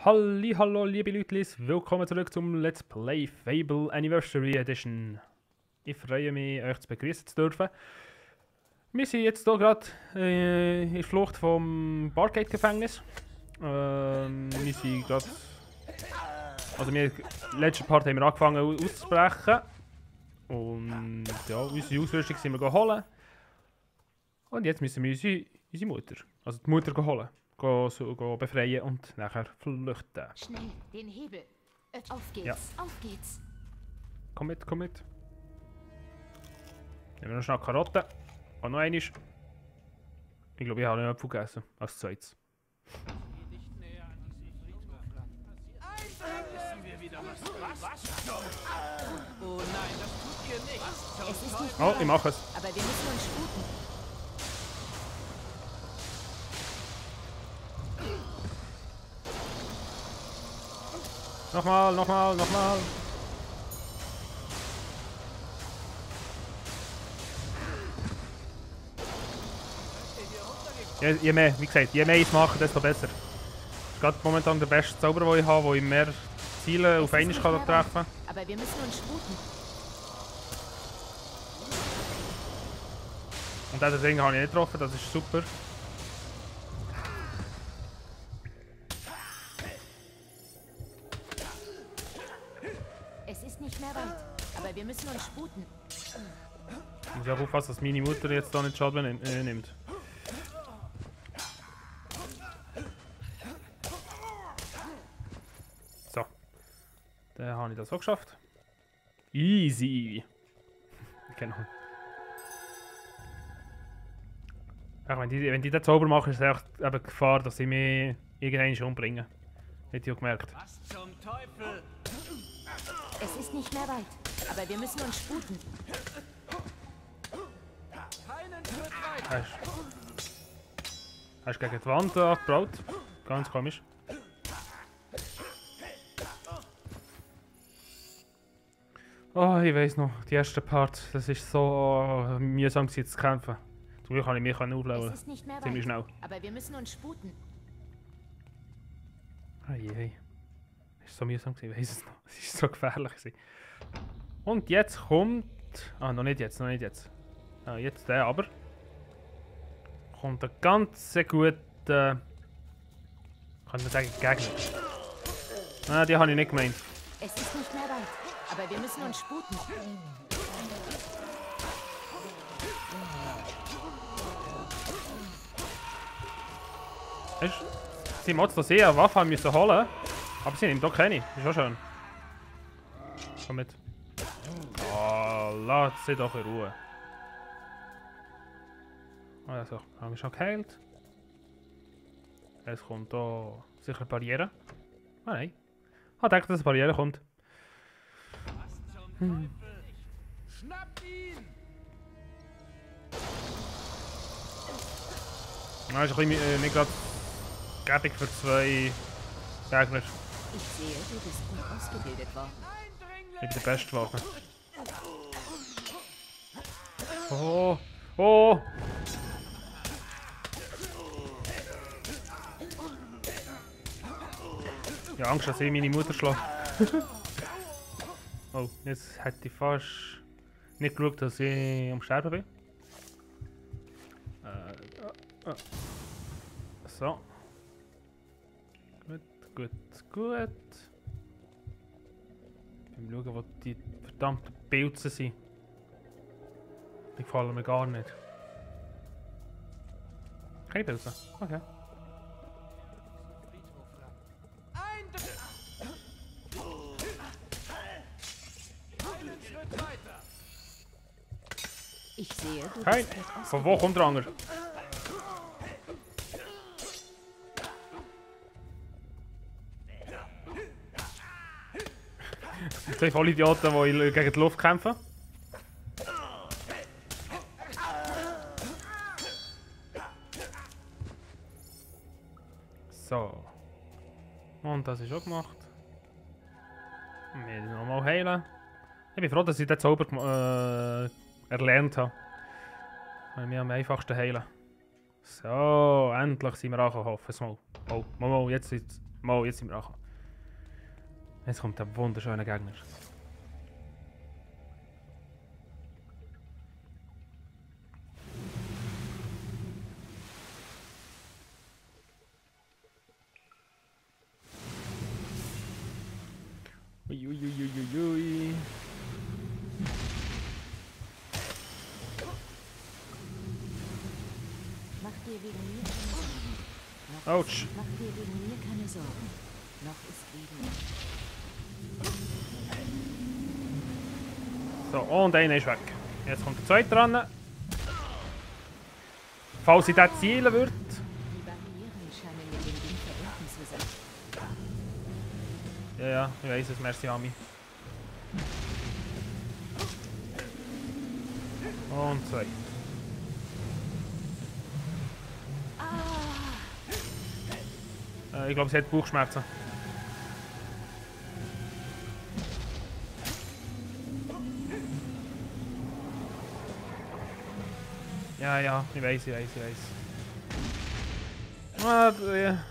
Hallo liebe Leute, willkommen zurück zum Let's Play Fable Anniversary Edition. Ich freue mich, euch zu begrüßen zu dürfen. Wir sind jetzt hier gerade in der Flucht vom Bargate-Gefängnis. Wir sind gerade... Also letzte Part haben wir angefangen auszubrechen. Und ja, unsere Ausrüstung sind wir holen. Und jetzt müssen wir unsere Mutter, also die Mutter holen. Go befreien und nachher flüchten. Schnell, den Hebel. Auf geht's, Ja. auf geht's. Komm mit, komm mit. Nehmen wir noch schnell Karotten. Und noch eine. Ich glaube, ich habe einen Apfel gegessen. Als zweites. Oh nein, das tut ihr nichts. Es ist nicht Oh, mehr ich weit, mache es. aber wir müssen uns sputen. Nochmal. Je mehr, wie gesagt, je mehr ich mache, desto besser. Das ist gerade momentan der beste Zauber, den ich habe, wo ich mehr Ziele auf Es ist einmal nicht kann mehr treffen weit, aber wir müssen uns sputen. Und das Ding habe ich nicht getroffen, das ist super. Es ist nicht mehr weit, aber wir müssen uns sputen. Ich muss auch aufpassen, dass meine Mutter jetzt da nicht Schaden nimmt. So. Dann habe ich das auch geschafft. Easy. Genau. Ach, wenn die den Zauber machen, ist es echt eben Gefahr, dass sie mich irgendwann umbringen. Hätte ich auch gemerkt. Was zum Teufel? Es ist nicht mehr weit, aber wir müssen uns sputen. Keinen Schritt weiter. Hast du gegen die Wand abgebaut? Ganz komisch. Oh, ich weiß noch, die erste Part, das ist so mühsam gewesen, zu kämpfen. Zum Glück kann ich mich Es auflaufen. ist nicht mehr Ziemlich weit, schnell. aber wir müssen uns sputen. Hey. Das war so mühsam gewesen, ich weiß es noch. Es war so gefährlich gewesen. Und jetzt kommt... Ah, noch nicht jetzt. Ah, jetzt der aber. Kommt ein ganz guter... kann man sagen, Gegner. Ah, die habe ich nicht gemeint. Es ist nicht mehr weit, aber wir müssen uns sputen. Weißt du, sie muss das eher eine Waffe haben müssen holen, aber sie nimmt doch keine. Ist auch schön. Komm mit. Oh, lass sie doch in Ruhe. Also, haben wir schon geheilt. Es kommt da sicher eine Barriere. Ah nein. Ich dachte, dass eine Barriere kommt. Was zum Teufel? Schnappt ihn! Das ist ein bisschen nicht gerade gäbig für zwei Gegner. Ich sehe, du bist gut ausgebildet worden. Ich bin der beste Waffe. Oh! Oh! Ich habe Angst, dass ich meine Mutter schlage. Oh, jetzt hätte ich fast nicht geschaut, dass ich am Sterben bin. So. Gut. Ich will schauen, wo die verdammten Pilze sind. Die gefallen mir gar nicht. Keine Pilze? Okay. Einen Schritt weiter. Ich sehe, du Hey, bist gut von wo kommt der andere? Zwei Vollidioten, die gegen die Luft kämpfen. So. Und das ist auch gemacht. Wir müssen nochmal heilen. Ich bin froh, dass ich den Zauber erlernt habe. Weil wir am einfachsten heilen. So, endlich sind wir angekommen, hoffe ich mal. Oh, jetzt Mal, jetzt sind wir angekommen. Jetzt kommt der wunderschöne Gegner. Uiuiuiuiui. Mach dir wegen mir keine Sorgen. Autsch. Mach dir wegen mir keine Sorgen. Noch ist Leben. So, und einer ist weg. Jetzt kommt der zweite dran. Falls ich den zielen würde. Die Barrieren scheinen mit dem Ding verbunden zu sein. Ja, ja, ich weiss es, merci Ami. Und zwei. Ich glaube, sie hat Bauchschmerzen. Ja, ja, ich weiß.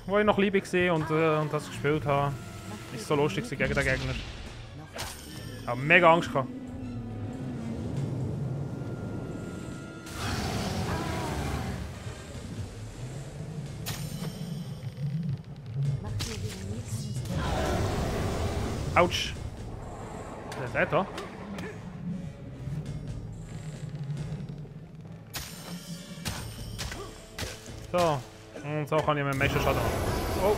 Wo ich noch Liebe gesehen und das gespielt habe, ist so lustig gewesen gegen den Gegner. Ich habe mega Angst gehabt. Mach dir wegen mir keine Sorgen. Autsch! Was ist das da? So, und so kann ich mir meisten Schaden machen. Oh!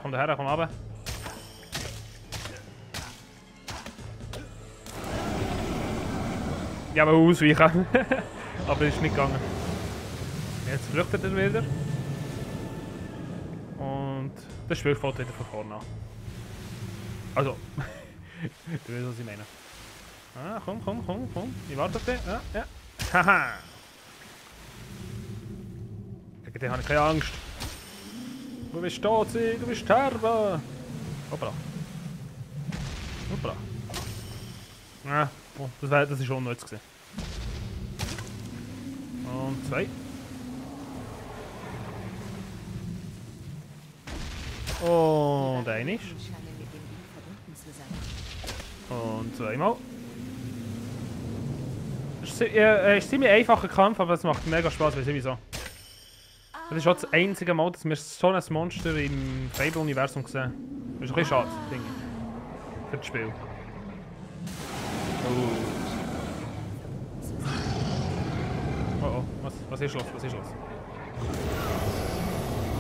Komm daher, komm runter. Ja, aber ausweichen. Aber ist nicht gegangen. Jetzt flüchtet er wieder. Und das Spiel fängt wieder von vorne an. Also, du weißt, was ich meine. Ah, komm. Ich warte auf dich. Ja. Haha. Gegen den habe ich keine Angst. Du bist tot, du bist sterben. Hoppla. Ah, oh, das ist unnütz gewesen. Und zwei. Und ein ist. Die scheinen mit dem Ding verbunden zu sein. Und zweimal. Es ist ein ziemlich einfacher Kampf, aber es macht mega Spaß, weiß ich wieso. Das ist auch das einzige Mal, dass wir so ein Monster im Fable-Universum sehen. Das ist ein bisschen schade, denke ich. Für das Spiel. Oh, was ist los?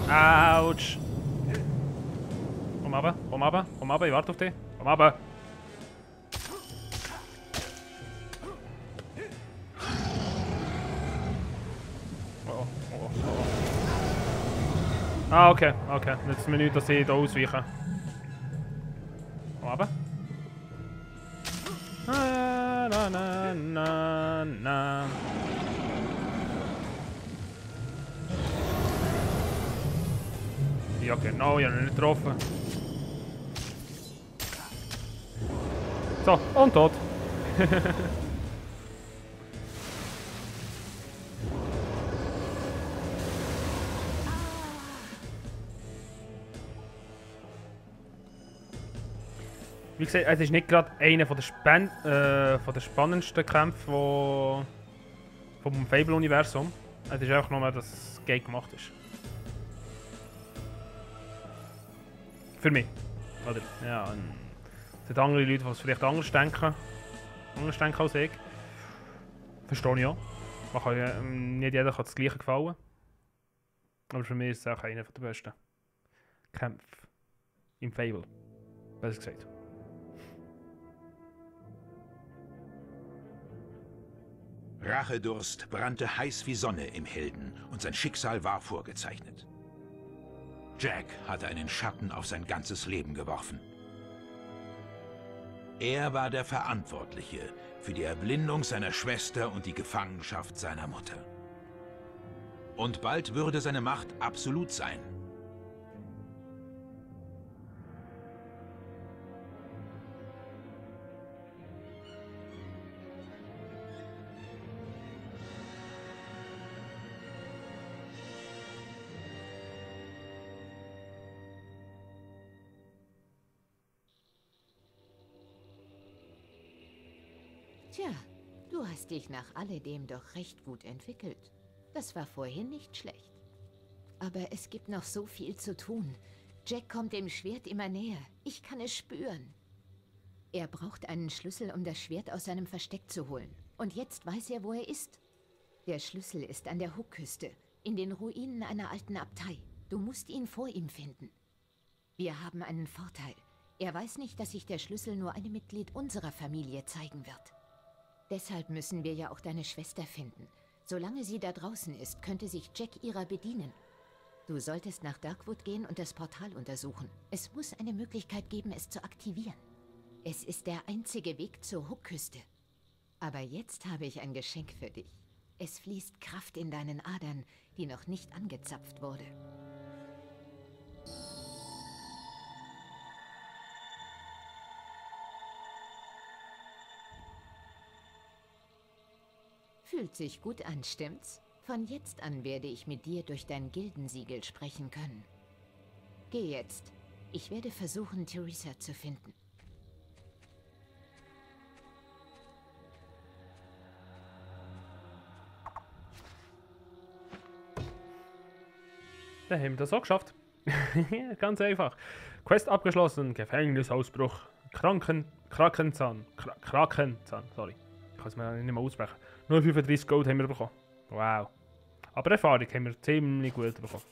Autsch! Komm runter, ich warte auf dich. Komm runter! Oh. Ah, okay. Jetzt mir nicht, dass ich hier ausweiche. Komm runter. Na. Ja, genau, ich habe ihn nicht getroffen. So, und tot. Wie gesagt, es ist nicht gerade einer von der spannendsten Kämpfe vom Fable-Universum. Es ist einfach nur, dass es geil gemacht ist. Für mich. Oder? Ja, es gibt andere Leute, die es vielleicht anders denken als ich. Verstehe ich auch. Man kann ja, nicht jeder kann das Gleiche gefallen. Aber für mich ist es auch einer der besten Kämpfe im Fable. Besser gesagt. Rachedurst brannte heiß wie Sonne im Helden und sein Schicksal war vorgezeichnet. Jack hatte einen Schatten auf sein ganzes Leben geworfen. Er war der Verantwortliche für die Erblindung seiner Schwester und die Gefangenschaft seiner Mutter. Und bald würde seine Macht absolut sein. Tja, du hast dich nach alledem doch recht gut entwickelt. Das war vorhin nicht schlecht. Aber es gibt noch so viel zu tun. Jack kommt dem Schwert immer näher. Ich kann es spüren. Er braucht einen Schlüssel, um das Schwert aus seinem Versteck zu holen. Und jetzt weiß er, wo er ist. Der Schlüssel ist an der Hookküste, in den Ruinen einer alten Abtei. Du musst ihn vor ihm finden. Wir haben einen Vorteil. Er weiß nicht, dass sich der Schlüssel nur einem Mitglied unserer Familie zeigen wird. Deshalb müssen wir ja auch deine Schwester finden. Solange sie da draußen ist, könnte sich Jack ihrer bedienen. Du solltest nach Darkwood gehen und das Portal untersuchen. Es muss eine Möglichkeit geben, es zu aktivieren. Es ist der einzige Weg zur Hookküste. Aber jetzt habe ich ein Geschenk für dich. Es fließt Kraft in deinen Adern, die noch nicht angezapft wurde. Fühlt sich gut an, stimmt's? Von jetzt an werde ich mit dir durch dein Gildensiegel sprechen können. Geh jetzt. Ich werde versuchen, Theresa zu finden. Dann haben wir das auch geschafft. Ganz einfach. Quest abgeschlossen, Gefängnisausbruch, Krakenzahn, sorry. Ich kann es mir nicht mehr aussprechen. Nur 35 Gold haben wir bekommen. Wow. Aber Erfahrung haben wir ziemlich gut bekommen.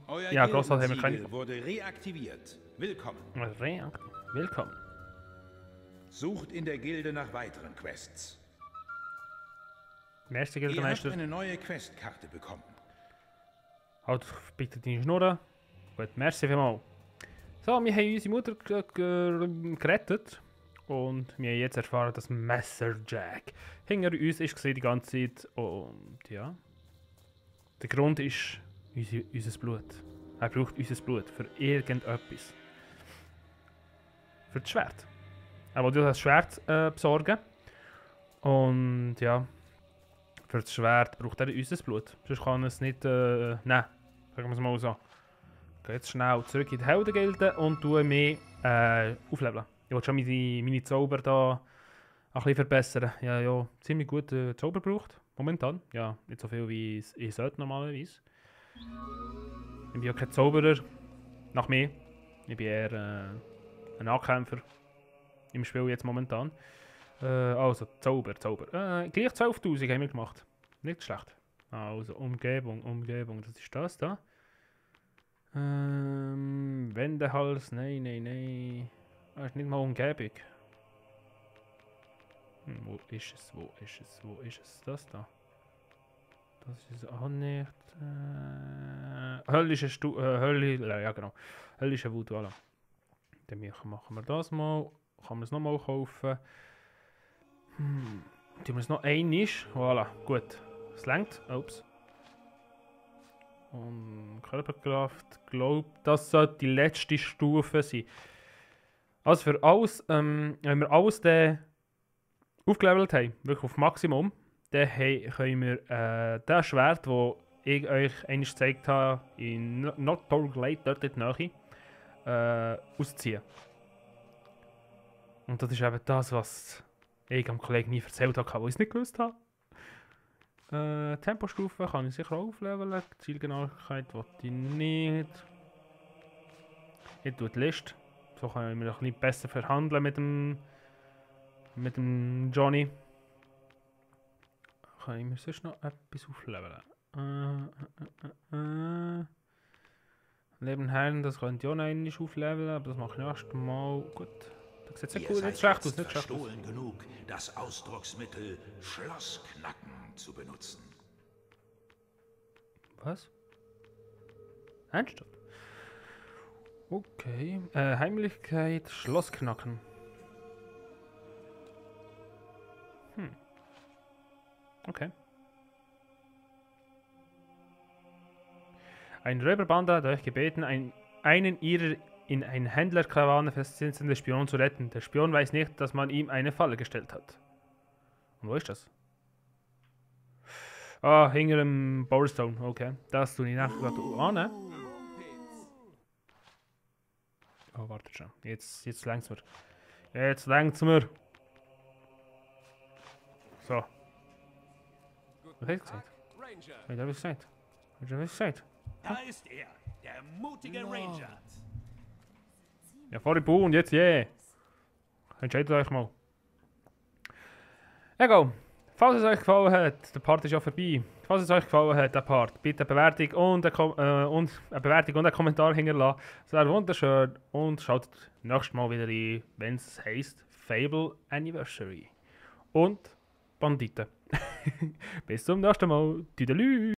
Euer Ja, Grossrat haben wir keine. Gildensiegel wurde reaktiviert. Willkommen. Willkommen. Sucht in der Gilde nach weiteren Quests. Merci, Ihr habt Gildenmeister. eine neue Questkarte bekommen. Halt bitte deine Schnurren. Gut, merci vielmals. So, wir haben unsere Mutter gerettet. Und wir haben jetzt erfahren, dass Messer Jack hinter uns war die ganze Zeit. Und ja. Der Grund ist unser Blut. Er braucht unser Blut für irgendetwas. Für das Schwert. Er will das Schwert besorgen. Und ja. Für das Schwert braucht er unser Blut. Sonst kann er es nicht nehmen. Sagen wir es mal so. Ich gehe jetzt schnell zurück in die Heldengilde und tue mich aufleveln. Ich will schon meine Zauber da ein bisschen verbessern. Ja, ziemlich gut Zauber braucht. Momentan. Ja, nicht so viel wie ich sollte normalerweise. Ich bin ja kein Zauberer. Nach mir. Ich bin eher ein Nahkämpfer. Im Spiel jetzt momentan. Also, Zauber. Gleich 12.000 haben wir gemacht. Nicht schlecht. Also, Umgebung. Das ist das da. Wendehals. Nein. Das ist nicht mal Umgebung. Wo ist es? Das da. Das ist es auch nicht. Höllische ja genau. Höllische Wut, voilà. Dann machen wir das mal. Kann man es nochmal kaufen. Tun wir es noch einmal. Voilà, gut. Es reicht. Ups. Und Körperkraft. Glaube, das sollte die letzte Stufe sein. Also für alles, wenn wir alles aufgelevelt haben, wirklich auf Maximum, dann können wir das Schwert, das ich euch einmal gezeigt habe, in Nordtorglade, dort in der Nähe, ausziehen. Und das ist eben das, was ich am Kollegen nie erzählt habe, weil ich es nicht gewusst habe. Tempostufe kann ich sicher auch aufleveln. Zielgenauigkeit will ich nicht. Ich tue die Liste. So können wir noch ein bisschen besser verhandeln mit dem Johnny. Können wir sonst noch etwas aufleveln? Leben Herren, das könnte ich auch noch einmal aufleveln, aber das mache ich erst mal. Gut. Das sieht sehr gut, nicht schlecht aus, nicht schlecht aus. Verstohlen genug, das Ausdrucksmittel Schlossknacken zu benutzen. Was? Ernsthaft? Okay. Heimlichkeit, Schlossknacken. Okay. Ein Räuberbande hat euch gebeten, einen ihrer in eine Händlerkarawane festsitzenden Spion zu retten. Der Spion weiß nicht, dass man ihm eine Falle gestellt hat. Und wo ist das? Ah, hinter dem Bowerstone. Okay. Das tue ich nachher gerade an. Oh, warte schon. Jetzt längt's mir. So. Was hat er gesagt? Ranger. Hat er was gesagt? Hat er was gesagt? Da ist er, der mutige Ranger. Ja, vorhin Bu und jetzt yeah. Entscheidet euch mal. Egal. Falls es euch gefallen hat, der Part ist ja vorbei. Falls es euch gefallen hat, der Part, bitte eine Bewertung und einen Kommentar hinterlassen. Das wäre wunderschön. Und schaut nächstes Mal wieder rein, wenn es heisst Fable Anniversary. Und Banditen. Bis zum nächsten Mal. Tüdelü!